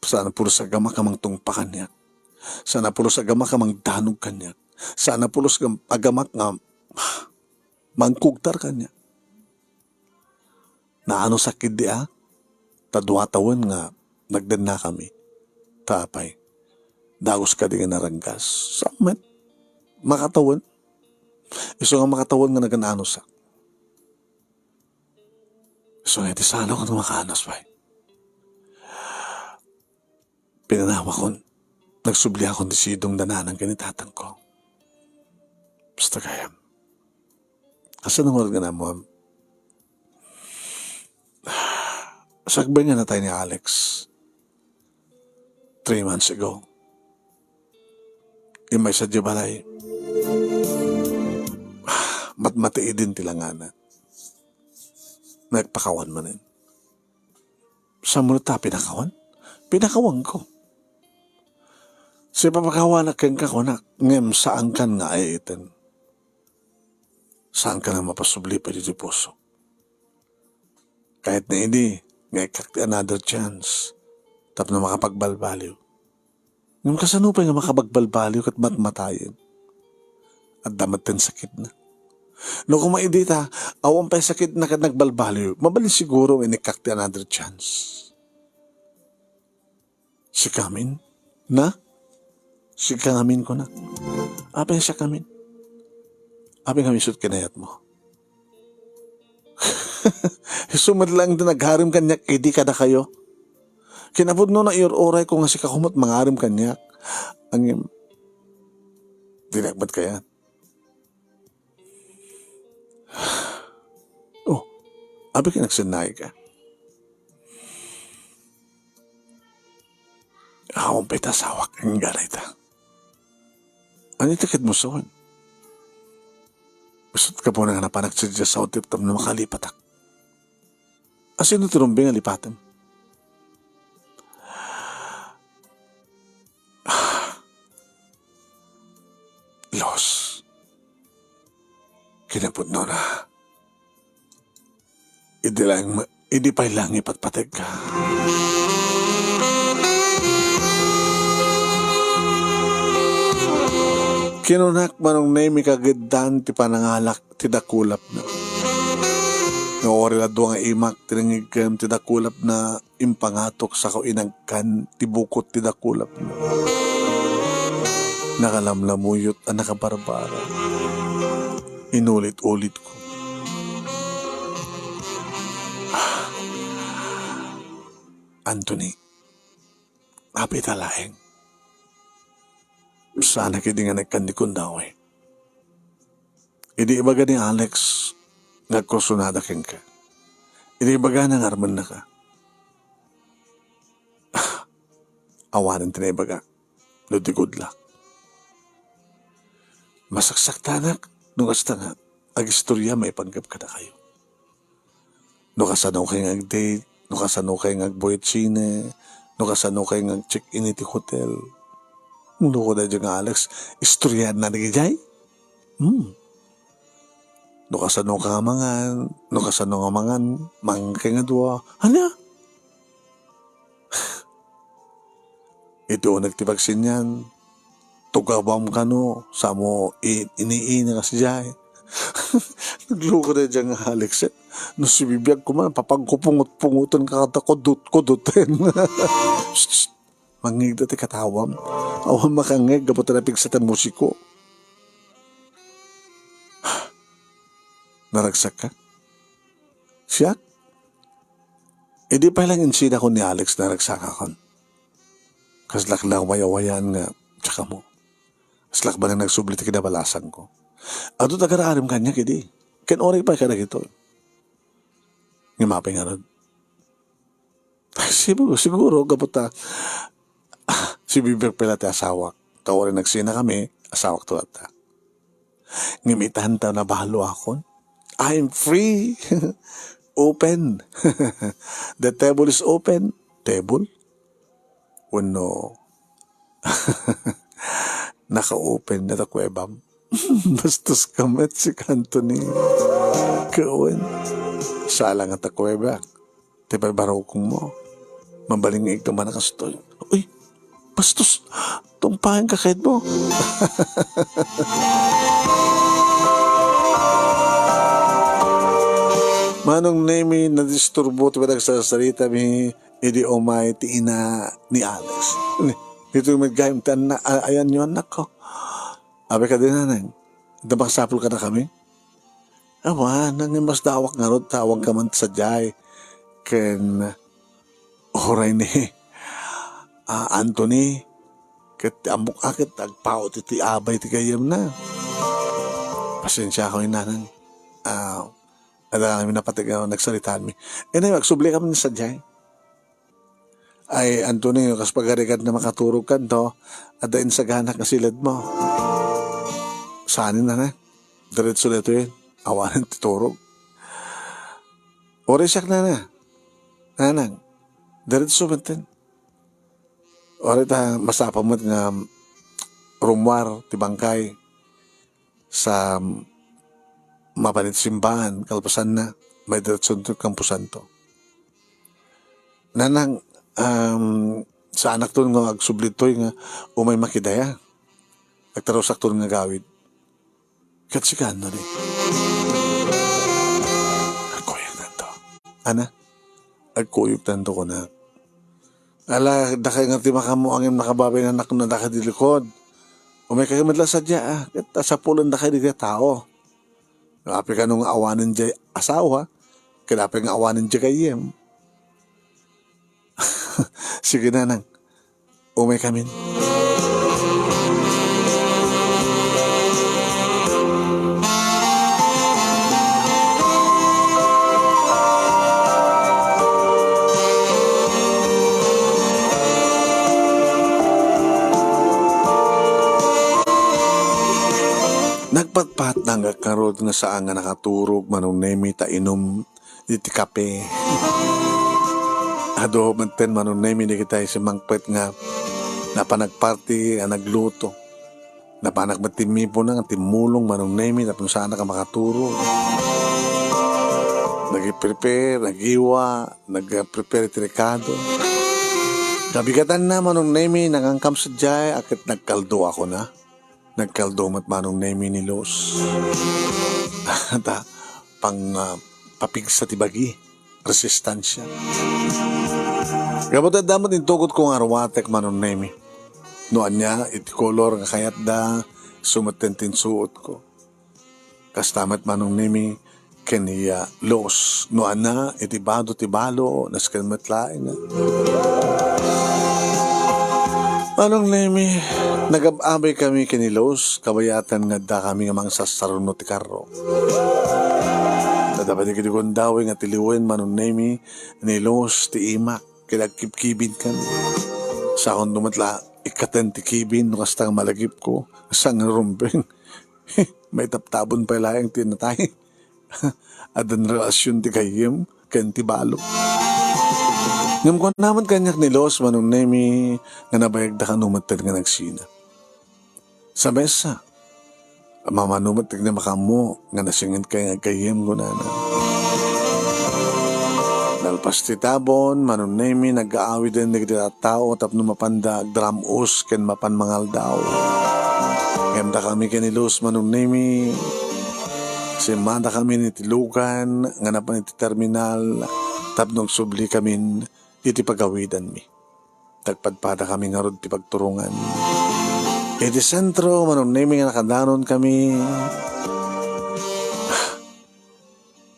saan a pulos a gamak a mangtungpa kaniak. Saan a pulos a gamak a mangdanog kaniak. Saan a pulos gam-, a gamak nga mangkugtar kaniak. Naanusak idi, a? Ta dua tawen nga nagdennakami. Ta apay? Dagus kadi nga naranggas. Saan met? Makatawen? Isu nga makatawen nga nagan-anusak. Isu nga iti sano nga makaanus pay. Pinanawakon. Nagsubliakon ti sidong dananan ken ni tatangko. Basta gayam. Kasano nga oras nga naammoam? Sakbay nga natay ni Alex. Three months ago. Immay sadiay balay. Matmati idin ti langana. Nagpakawan manen. Saan mo ta pinakawan? Pinakawanko. Sipapakawanak kenka, kunak, ngem saankan nga ay-ayten. Saankan nga mapasubli pay ditoy puso. Kayatna idi nga ikkak ti another chance tapno makapagbalbaliw. Ngem kasano pay nga makapagbalbaliw ket matmatayen? Adda met ti sakitna. No koma idi ta, awan pay sakitna ket nagbalbaliw, mabalin siguro nga inikkak ti another chance. Sikamin? Na? Sikamin, kuna. Apay sikamin? Apay nga isut kinayatmo? Isu met lang ti nagharim kaniak idi kadakayo. Kinapudno, naiyur-urayko nga sika met mangarim kaniak. Ngem, dinak met kayat. Oh, apay ket nagsennay ka? Awan pay ta asawak, inggana ita. Ania ti ket mo sawen? Isut gapuna nga napanak sadiay a sao tapno makalipatak. Asino ti rumbeng a lipatem? Luz, kinapudnona, idi lang ma-, idi pay lang ipatpategka. Kinunak, Manong Nemi, kagiddan ti panangalak ti dakulapna. Nga uray la dua nga imak ti nangngegkem ti dakulapna, impangatok saka inagkan ti bukot ti dakulapna. Nakalamlamuyot a nakabarbara. Inulit-ulitko. Anthony, apay ta laeng? Saanak idi nga nagkan ni Kundawe. Idi ibaga ni Alex nga agkursunada kenka. Idi ibagana nga armennaka. Awanen ti naibaga. No di good luck. Masaksaktanak no kasta nga agistorya maipanggep kadakayo. No kasanokay nga ag-date, no kasanokay nga agbuyat sine, no kasanokay nga ag-check-in iti hotel. Nuloko daydiay nga Alex, istoryaanna dagijay? Hmm. No kasanoka nga mangan, no kasano nga mangan, mangankay nga dua. Ania? Iti uneg ti vaccine-na, tugawam kano, samo i-, iniinak sadiay. Nagloko daydiay nga Alex, eh. No sibibiag ko man, papagkupungot-pungoten ka kada kudot-kudoten. Psst, psst. Mangngegda ti katawam. Awan makangngeg gapu ta napigsa ti musiko. Naragsak ka? Siak? Idi pay lang insidakon ni Alex, naragsakakon. Kaslak la wayawayaan nga tsaka mo. Kaslak ba nga nagsubli ti kinabalasangko. Adu ti agar-aramidem kaniak idi. Ken uray pay kadagitoy. Ngem apay ngarud? Siguro, siguro, gapu ta, ah, sibibiag pay la ti asawak. Ta uray nagsinakami, asawakto latta. Ngem itan ta nabaluakon. I'm free. Open. The table is open. Table? Wenno, naka-open nga ti kuebam. Bastos ka met, sika, Anthony. Kawen. Sala nga ti kuebak. Ti barbarukongmo. Mabalin nga ikaw man a kastoy. Uy, bastos. Tumpaen ka kayatmo. Manong Nemi, nadisturbo ti panagsasaritami idi umay ti ina ni Alex. Ni, ditoy met gayam ti anna-, a-, ayanyo, annakko. Apay kadi, nanang, adda masapul kadakami? Awan, nangin masdawak ngarud, tawag ka man sadiay. Ken, uray ni, ah, Anthony, ket ammok a ket agpaut iti abay ti gayyemna. Pasensiaak, nanang. Ah, adda kami napateg a nagsaritaanmi. Anyway, agsubli kami sadiay. Ay, Anthony, no kas pagarigan nga makaturog kanto, adda insaganak nga siledmo. Saanen, nana. Diretso daytoy. Awanen ti turog. Uray siak, nana. Nanang, diretso metten. Uray ta masapul met nga rummuar ti bangkay sa mapan iti simbaan, kalpasanna, maidiretsonto iti kamposanto. Nanang, um, saanakton nga agsubli ditoy nga umay makidaya. Agtarusakton nga agawid. Ket sika, Anthony? Agkuyogtanto. Ana? Agkuyogtanto, kunak. Ala, dakay nga ti makaammo ngem nakababain a nakon a dakay di likod. Umay kayo met la sadiay, a, ket asapulen dakay dagiti tao. Apay kano nga awanen diay asawa, ket apay nga awanen diay gayyem. Sige, nanang. Umay kamin. Nagpatpatnangak ngarud nga saan nga nakaturog, Manong Nemi, ta inum iti kape. Adu metten, Manong Nemi, dagiti simmangpet nga napan agparti a nagluto. Napanak met timmipona nga timmulong, Manong Nemi, tapno saanak a makaturog. Nag-prepare, nag-iwa, nag-prepare ti rekado. Kabigatanna, Manong Nemi, nangankam sadiay, a ket nagkaldo a kuna. Nagkaldo met, Manong Nemi, ni Luz. Ta, pang, ah, papigsa ti bagi, resistansya. Gapu ta adda met intugot ko nga aruatek, Manong Nemi. No ania iti kolor nga kayatda, isu metten ti insuot ko. Kasta met, Manong Nemi, ken ni, ah, Luz. No ania iti bado ti balo, nasken met laeng. Manong Nemi, nagab-abay kami ken ni Luz, kabayatan nga adda kami nga mangsasarno ti karro. Nadamati kadi gundaway nga tiliwen, Manong Nemi, ni Luz ti imak, ket agkibkibin kami. Saon met la, ikkaten ti kibin, no kasta nga malagipko, saan nga rumbeng. Maitaptabon pay laeng ti natay. Addan relasion ti gayyem ken ti balo. Ngem kuana met kaniak ni Luz, Manong Nemi, nga nabayagda kano metten nga nagsina. Sa mesa, mamano met ti makaammo nga nasingitkay nga aggayyem, kunana. Nalpas ti tabon, Manong Nemi, nagaawiden dagiti tattao tapno mapanda agdaram-os ken mapan mangaldaw. Ngem dakami ken ni Luz, Manong Nemi, simmadakami iti lugan nga napan iti terminal tapno agsubli kamin iti pagawidanmi. Nagpadpadakami ngarud ti pagturongan. Iti sentro, Manong Nemi, nga nakadanon kami,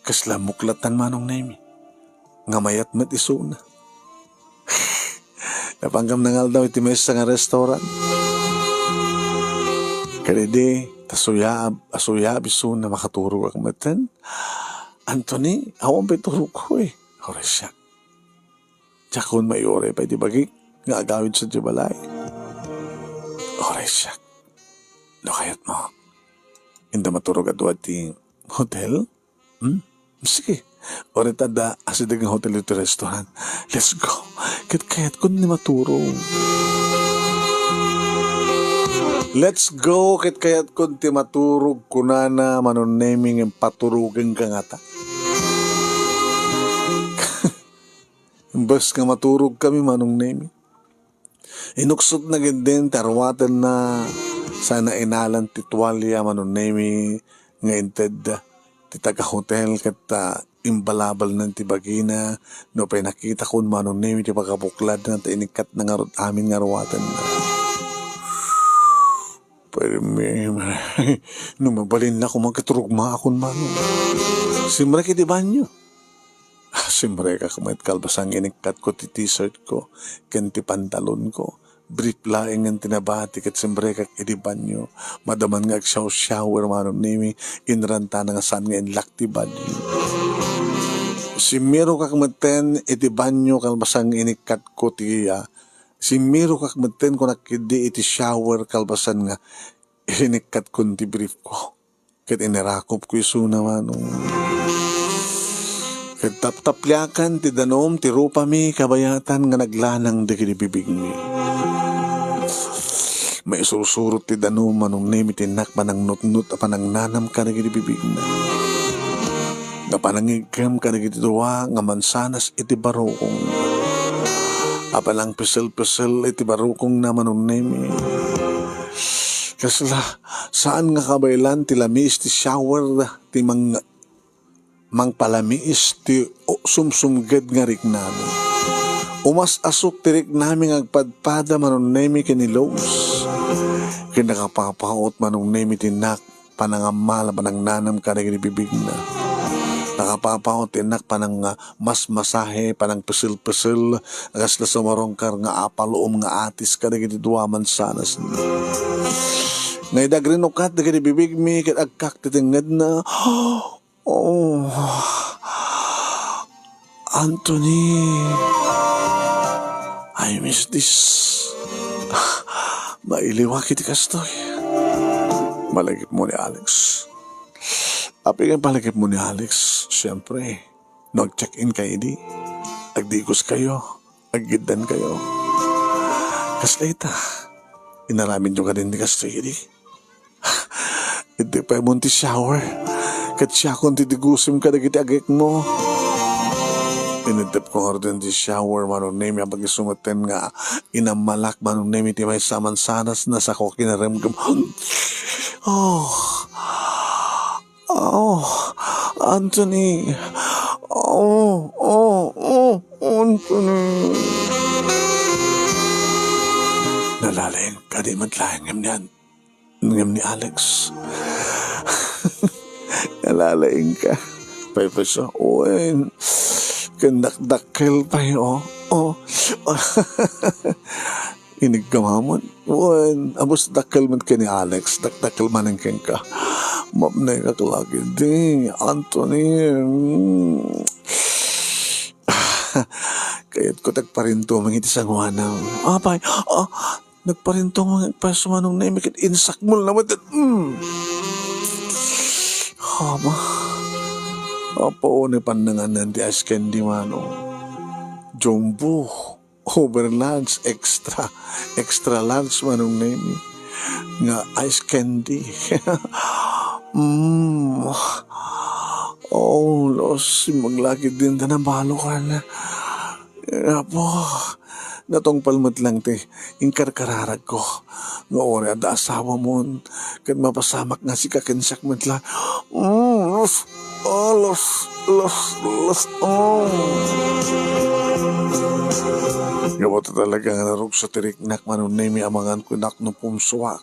kasla muklat tan, Manong Nemi, nga mayat met isuna. Napan kam nangaldaw iti maysa nga restaurant. Ket idi, ta suyaab, a suyaab isuna, makaturogak metten. Anthony, awan pay turogko, eh. Oray siak. Diakon maiuray pay ti bagik nga agawid sadiay balay. Oray siak. No kayatmo, inda maturog adu iti hotel? Hmm? Sige. Oray ta adda asideg nga hotel iti restaurant. Let's go. Ket kayatkon ti maturog. Let's go. Ket kayatkon ti maturog, kunana, Manong Nemi, ngem paturogenka ngata. Imbes nga maturogkami, Manong Nemi, inuksotna ketdin ti aruatenna, sana inalan ti tualia, Manong Nemi, nga inted ti taga-hotel ket, ah, imbalabalnen ti bagina. Nupay nakitakon, Manong Nemi, ti pagabukladna ta inikkatna ngarud amin nga aruatenna. Pero mi-, no mabalinna koma ket rugmaakon, Manong. Simrek iti banyo. Ah, simrekak met kalpasan nga inikkatko ti t-shirt ko ken ti pantalon ko. Brief laeng nga tinabati ket simrekak iti banyo. Madaman nga agsiaw-siawer, Manong Nemi, inrantana nga saan nga inlak ti banyo. Simmirokak metten iti banyo kalpasan nga inikkatko ti, ah, simmirokak metten kunak ketdi iti shower kalpasan nga inikkatko ti brief ko. Ket inirakopko isuna, Manong. Ket taptapliakan ti danum ti rupami kabayatan nga naglanang dagiti bibigmi. Maisursurot ti danum, Manong Nemi, ti innak panangnutnot a panangnanam kadagiti bibigna. Nga panangigkem kadagiti dua nga mansanas iti barukong. A panangpisel-pisel iti barukongna, Manong Nemi. Kasla, saan nga kabaelan ti lamiis ti shower ti mang-, mangpalamiis ti o-, sumsumged nga riknami. Umas-asok ti riknami nga agpadpada, Manong Nemi, ken ni Luz. Ket nakapapaut, Manong Nemi, ti innak panangammal a panangnanam kadagiti bibigna. Nakapapaut ti innak panang-, masmasahe, panangpisel-pisel, a kasla sumarungkar nga apaluom nga atis kadagiti dua a mansanasna. Nga idi agrinukat dagiti bibigmi ket agkak ti tengngedna, "Oh, Anthony, I miss this." Mailiwak iti kastoy. Malagipmo ni Alex. Apay nga palagipmo ni Alex? Siyempre, no ag-check-in kayo idi, agdigos kayo, aggiddan kayo. Kasla ita, inaramidyo kadin ti kastoy idi. Idi pay mo ti shower, ket siakon ti digusem kadagiti agekmo. Inedtepko ngaruden ti shower, Manong Nemi, a pag-isu metten nga inammalak, Manong Nemi, ti maysa a mansanasna, sako kinaremgem. Oh, Oh, Anthony, Oh, oh, oh, Anthony. Nalalaing ka di met laeng ngem ni An-, ngem ni Alex. Nalalaing ka. Pay, pay, sa, wen. Ken dakdakkel pay, oh. Oh. Inig ka manen. Wen, abus dakkel met ken ni Alex, dakdakkel manen kenka. Mapnekak la ketdi, Anthony. Mm. Kayatko ti agparintumeng iti sangoanam. Apay, ah, nagparintumeng pay isu, Manong Nemi, ket insakmolna met. Mm. Ama. Apo, ni pannanganan ti ice candy, Manong. Jumbo. Over lunch, extra, extra lunch, Manong Nemi, nga ice candy. Mm. Oh, los, simmag la ketdin ta nabalo ka na. Apo, natungpal met lang ti inkarkararagko. Nga uray adda asawamon, ket mapasamak nga sika ken siak met la. Mm, los, ah, los, los, los, mm. Gapu ta talaga nga narugso ti riknak, Manong Nemi, amangan kunak no pumsuak.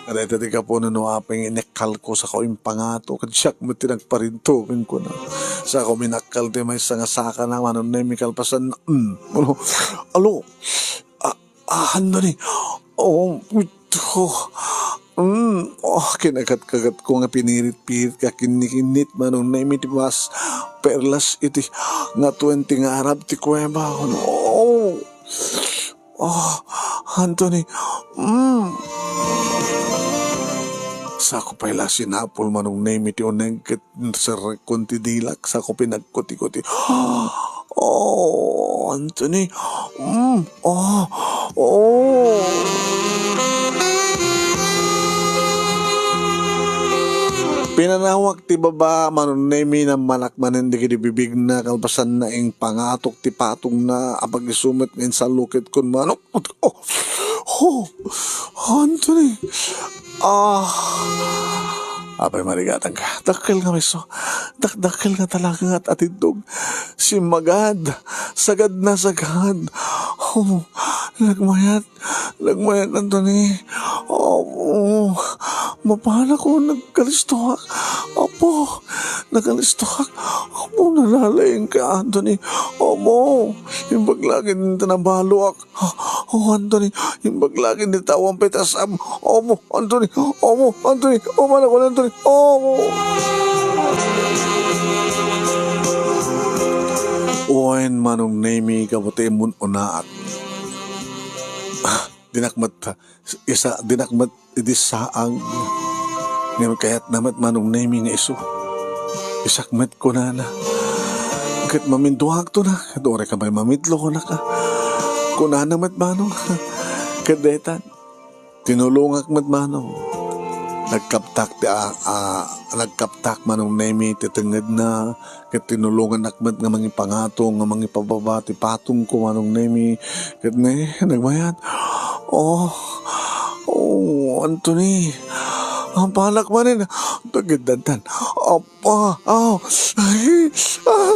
Dayta ti gapuna no apay nga inekkalko, sako impangato, ket siak met ti nagparintumeng kuna. Sako minakkal ti maysa nga sakana, Manong Nemi, kalpasan, mm, alo, alo, Ah, Anthony. Oh, ito. Mm, oh, kinakatkagatko nga pinirit-pirit ka kinnikinnit, Manong Nemi, ti mas perlas iti nga twenty nga arab ti kuweba. Oh. Oh, Anthony. Mm. Sako pay la sinapol, Manong Nemi, ti uneg ket Serrekkon ti dilak, sako pinagkuti-kuti. Oh, Anthony. Mm, oh, oh. Pinanawak ti baba, Manong Nemi, nammalak manen dagiti bibigna, kalpasanna, impangatok ti patongna, apag-isu met nga insallukitkon manok. Oh, oh, Anthony. Ah. Apay, marigatangka. Dakkel nga maysa. Dakdakkel nga talaga nga at-, atindog. Simmagad. Sagad na sagad. Oh, nagmayat. Nagmayat, Anthony. Oh, oh. Mapalako, nagkalistoak. Apo, nagkalistoak. Apo, nalalaing ka, Anthony. Apo, imbag lagi din ta nabaloak. Oh, Anthony, imbag lagi ni tawang petasam. Opo, Anthony, opo, Anthony, opo, anak ko, Anthony, opo. Wen, Manong Nemi, kabuti mun unaak. Ah, dinak met, isa, dinak met idi saang. Ngem kayatna met Manong Nemi nga isu. Isak met kunana. Ket maminduakto na, ket uray ka pay mamitlo kunaka. Kunana met Manong. Ket daytan, tinulongak met Manong. Nagkaptak ti a-, a-, nagkaptak Manong Nemi ti tengngedna. Ket tinulongannak met nga mangipangato, nga mangipababa ti patongko, Manong Nemi. Ket ne, nagmayat. Oh, oh, Anthony. Ampanak manen. Tagiddantan. Apa, aw. Ay, ah,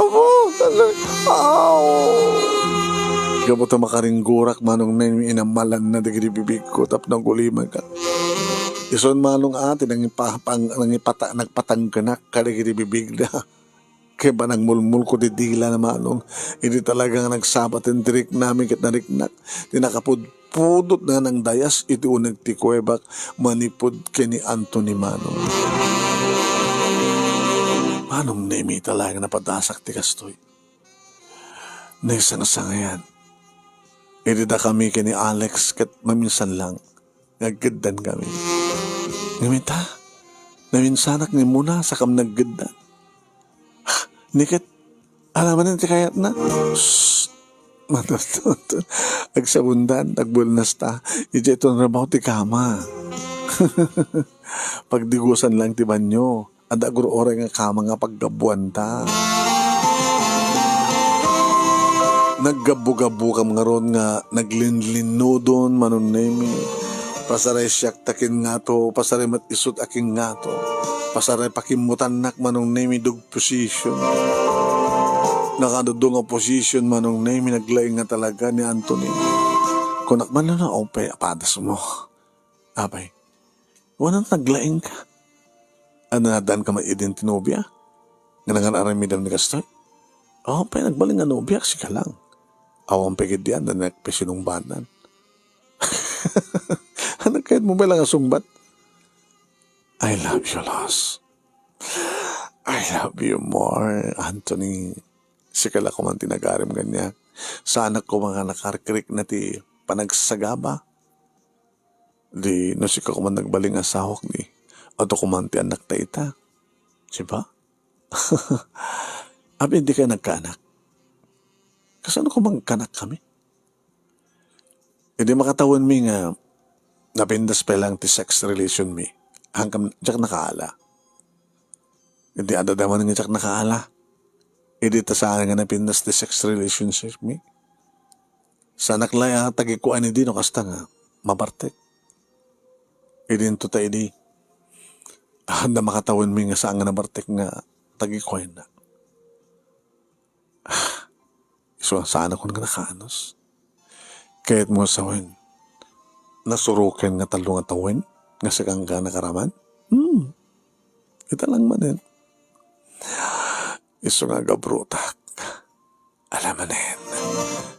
apa, Anthony. Aw. Gapu ta makaringgurak, Manong Nemi, inammalanna dagiti bibigko tapno agulimanka. Isun Manong a, ti nangipa-, pang-, nangipata-, nagpatangkenak kadagiti bibigda. Ket nagmulmulko ti dila na Manong, idi talaga nga nagsabat ti riknami ket nariknak ti nakapudpudot nga nangdayas iti uneg ti kuwebak manipud ken ni Anthony Manong. Manong Nemi, talaga napadasak ti kastoy. Naisangsangayan, idi dakami ken ni Alex ket maminsan lang, nga agkeddankami. Ngem ita, naminsanak nga immuna, sakam nagkeddan. Ni ket, ala manen ti kayatna. Shh! Matututo. Agsabundan, agbuelnasta. Idiay tunrabaw ti kama. Pagdigusan lang ti banyo. Adda agur-uray nga kama nga paggabuanta. Naggabbugabbukam ngarud nga naglinlinnudon, Manong Nemi. Pasaray siak ta ken ngato, pasaray met isut a ken ngato. Pasaray pakimmutannak, Manong Nemi, dog position. Nakadudo nga position, Manong Nemi, naglaing nga talaga ni Anthony. Kunak man na, "Opay, apadas mo." Apay, wano naglaing ka? Ano, nadan ka man idin ti nobia? Nga nangan-aramidam ni kastoy? Opay, nagbalin nga nobia, sika lang. Awan pay gid diyan, na nagpasinungbanan. Ano kayat mo ba lang asungbat? I love you, Los. I love you more, Anthony. Sika la kuman ti nagarim kaniak. Saanak kuman nga nakarkrik na ti panagsagaba. Di, no sika kuman nagbaling asawak, di, adu kuman ti annak ta ita. Di ba? Abi, di kayo nagkaanak. Kasano kuman kanak kami? Idi makatawenmi nga napindas pay lang ti sex relationmi, hangkam, diak nakaala. Idi adda man nga diak nakaala. Idi ta saan nga napindas ti sex relationshipmi. Saanak la a tagikuan idi no kasta nga mabartek. Idi into ta idi, adda makatawenmi nga saan nga nabartek nga tagikuanna. Isu a saanak nga nakaanus. Kayat mo sawen, nasuroken nga tallo nga tawen nga sika nga nakaraman? Hmm. Ita lang manen. Isu nga agabrutak. Ala manen.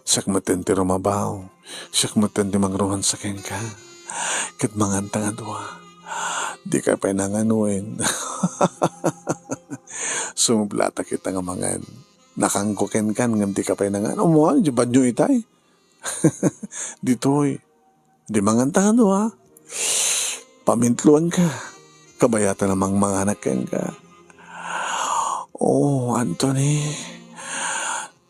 Siak metten ti rumabaw. Siak metten ti mangrungan sa kenka. Ket manganta nga dua. Di ka pay nangan wen. Sumublatak ita nga mangan. Nakangko kenkan ngem di ka pay nangan. Umwan, di banyo itay. Ditoy. Di manganta nga dua. Pamintluan ka. Kabayatan a mangmanganak kenka. Oh, Anthony.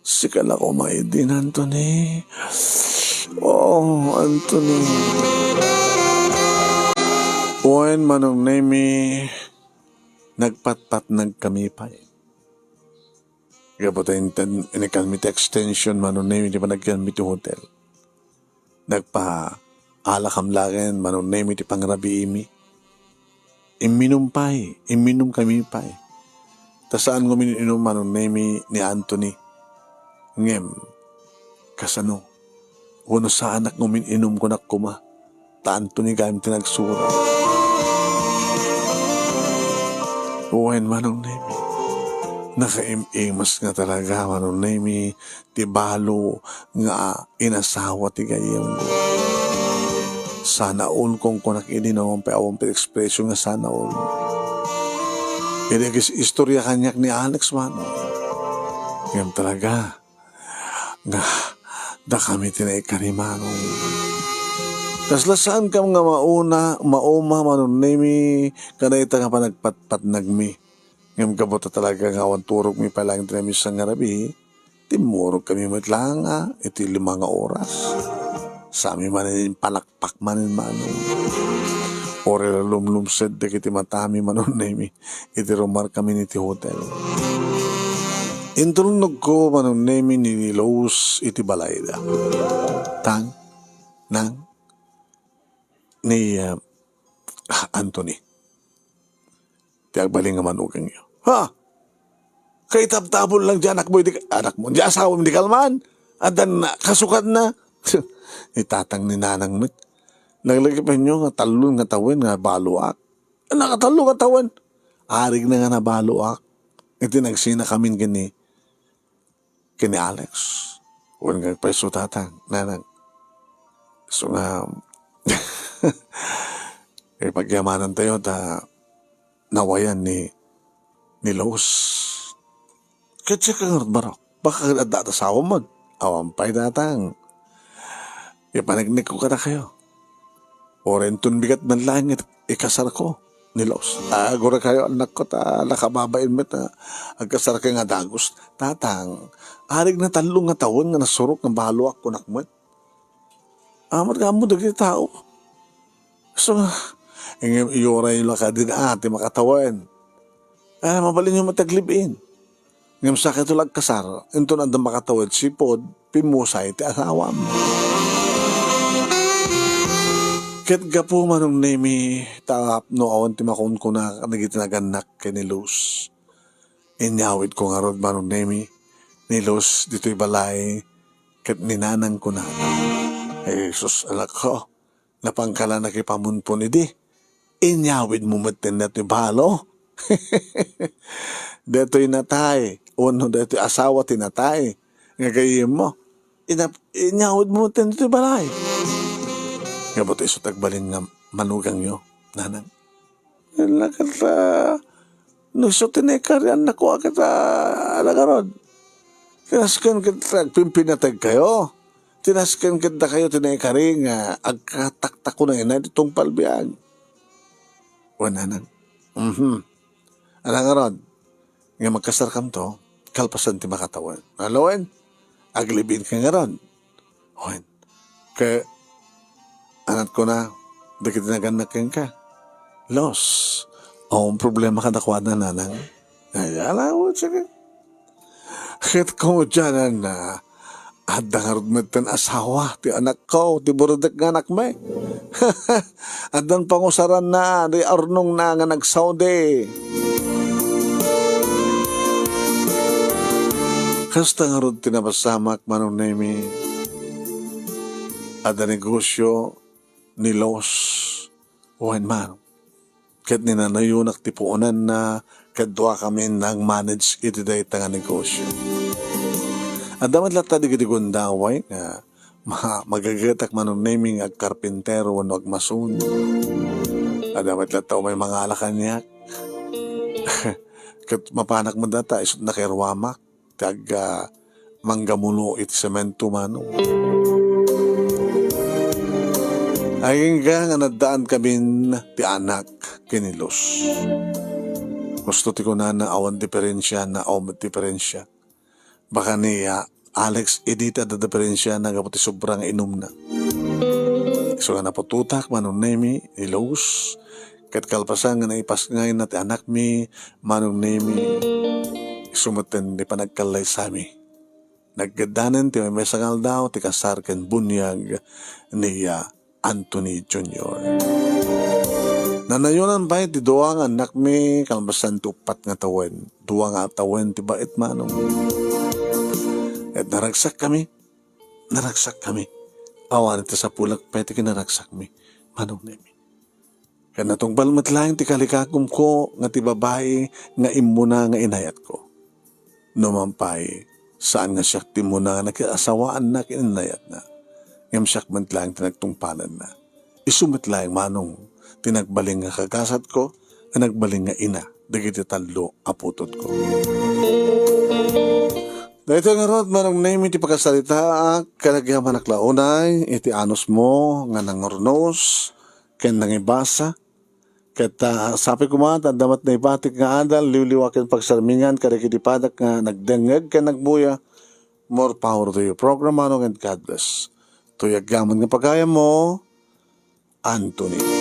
Sika la koma idin, Anthony. Oh, Anthony. Wen, Manong Nemi, nagpatpatnag kami pay. Gapu ta inted, inikkanmi ti extension, Manong Nemi, ti panagkanmi ti hotel. Nagpaalakam laeng, Manong Nemi, ti pangrabiimi. Imminum pay, imminum kami pay. Ta saan nga umin-inum, Manong Nemi, ni Anthony. Ngem, kasano? Wenno saanak nga umin-inum, kunak koma. Ta Anthony gayam ti nagsuro. Wen, Manong Nemi. Nakaim-imas nga talaga, Manong Nemi, ti balo nga inasawa ti gayyemko. Sana all, kunkunak idi, no, awan pay, awan pay expression nga sana all. Idi agis-istorya kaniak ni Alex, Manong. Ngem talaga, nga dakami ti naikari, Manong. Kasla saankam nga mauna, mauma, Manong Nemi, kadayta nga panagpatpatnagmi. Ngem gapu ta talaga nga awan turogmi pay laeng ti naminsan nga rabii, timmurog kami met laeng, ah, iti lima nga oras. Sami manen, panakpak manen, Manong. Uray la lumlumsed dagiti matami, Manong Nemi, iti rumarkami iti hotel. Intulnogko, Manong Nemi, ni Luz iti balayda. Tang, nang, ni, ah, Anthony. Ti agbalin nga manugangyo. Ha? Kaitabtabon lang di anakmo, di anakmo, di asawam, di kalman. Addan kasukanna. Ni tatang ni nanang met. Naglagipenyo nga tallo nga tawen nga baloak. Nakatallo nga tawen. Arigna nga nabaloak. Iti nagsinakamin ken ni ken ni Alex. Wen nga agpayso, tatang, nanang. So nga, ipagyamanantayo ta nawayan ni, ni Luz. Ket siak ngarud, barok. Baka adda asawam man. Awan pay, tatang. Ipaneknekko kadakayo. Uray inton bigat man laeng it ikasarko ni Luz. Agurakayo, annakko, ta nakababain met a agkasarka nga dagus. Tatang, arigna tallo nga tawen nga nasurok nga baloak, kunak met. Amat nga ammo dagiti tao. So nga, ngem iyurayyo la kadin a ti makatawen. Ah, mabalinyo met ti aglive-in. Ngem sakayto la agkasar, inton adda makatawen, sipud pimmusay ti asawam. Ket gapu, Manong Nemi, ta no awan ti makunkuna dagiti nagannak ken ni Luz, inyawidko ngarud, Manong Nemi, ni Luz ditoy balay ket ni Nanang kunana, "Jesus, anakko, napanka la nakipamunpon idi. Inyawidmo metten daytoy balo. Daytoy natay, wenno daytoy asawa ti natay nga gayyemmo. Inap-, inyawidmo metten daytoy balay." "Gapu ta isu ti agbalin nga manugangyo, Nanang." Ket, ah, no isu ti naikariannak, kua ket, ah, ala ngarud. Ti nasken ket agpimpinateg kayo. Ti nasken ket dakayo ti naikari nga agkataktakunaynay ti tungpal biag. Wen, Nanang. Mhm. Ala ngarud, nga magkasarkamto, kalpasan ti makatawen. Ala wen, aglibin ka ngarud. Wen, ket, anat ko na, dagiti nagannak kenka. Luz, awan problema kadakuada, Nanang. Ay, ala, wen, sige. Ket komedia na, adda ngarud metten asawa ti anakko, ti burutek nga anakmi. Addan pangusaranna, di arnongna nga nagsaudi. Kasta ngarud ti napasamak, Manong Nemi. Adda negosio ni Luz wen Manong. Ket ni nanayonak ti puonanna, ket duakami nagmanage iti dayta nga negosio. Adda met latta dagiti gundaway nga ma-, magagetak, Manong Nemi, nga agkarpintero wenno agmason. Adda met latta umay mangala kaniak. Ket mapanak met data, isut' nakairuamak ti ag-, ah, manggamulo iti semento, Manong. Agingga nga naddaankamin ti anak ken ni Luz. Husto ti kunana, awan diferensiana, awan met diferensia. Baka ni, ah, Alex, idi ti adda diferensiana gapu ti sobra nga inumna. Isu nga naputotak, Manong Nemi, ni Luz, ket kalpasan nga naipasngayna ti anakmi, Manong Nemi, isu metten ti panagkallaysami. Nagkeddanen ti maymaysa nga aldaw ti kasar ken buniag ni, ah, Anthony Junior. Nanayonan pay ti dua nga annakmi kalpasan ti uppat nga tawen. Dua nga tawen ti bait, Manong. Ket naragsakkami. Naragsakkami. Awan iti sapulek pay ti kinaragsakmi, Manong Nemi. Ket natungpal met laeng ti kalikakomko nga ti babai nga immuna nga inayatko. Numan pay, saan nga siak ti immuna nga nakiasawaanna ken inayatna, ngem siak met laeng ti nagtungpalenna. Isu met laeng, Manong, ti nagbalin nga kagasatko, nga nagbalin nga ina dagiti tallo a putotko. Daytoy ngarud, Manong Nemi, ti pakasaritaak, ket agyamanak la unay iti anusmo nga nangurnos ken nangibasa. Ket, ah, sapay koma ta adda met naipatik nga adal, liwliwa ken pagsarmingan kadagiti padak nga nagdengngeg ken nagbuya. More power to you, program, Manong, and God bless. Tuyag gamin nga pagayammo, Anthony.